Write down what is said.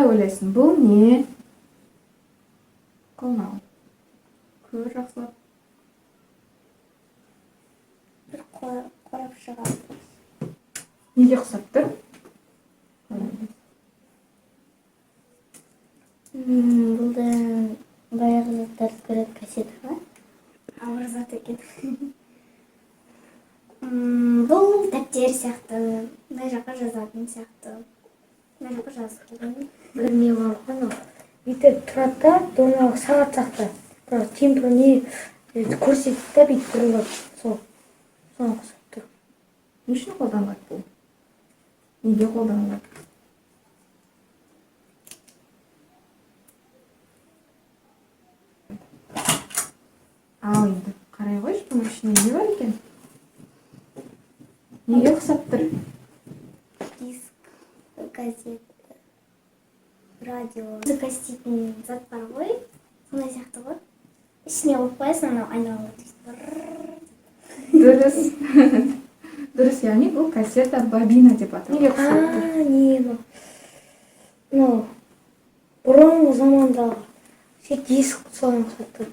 Ойлайсың, бұл не? Қолыңа ал, көр жақсылап. Бір қорап шығады. Неге ұқсап тұр? Қалай ойлайсың? Бұл да баяғы заттарды көретін кассета ма? Ауыр зат екен. Бұл дәптер сияқты, мына жаққа жазатын сияқты. Мына жаққа жазып қойған. Бір не бар ғой, анау бүйтіп тұрады да, домалақ сағат сияқты, бірақ темпір не көрсетеді да, бүйтіп бұрылады, сол соған ұқсап тұр. Не үшін қолданылады бұл? Неге қолданылады? Ал енді қарай қойшы, бұның ішінде не бар екен? Неге ұқсап тұр? Диск, газета, радио. Музыка істейтін зат бар ғой, сондай сияқты ғой. Ішіне қойып қоясың, анау айналып. Дұрыс, дұрыс. Яғни бұл кассета бобина деп аталады. Неге ұқсап тұр? А, не, мынау мынау бұрынғы замандағы ше диск, соған ұқсап тұр.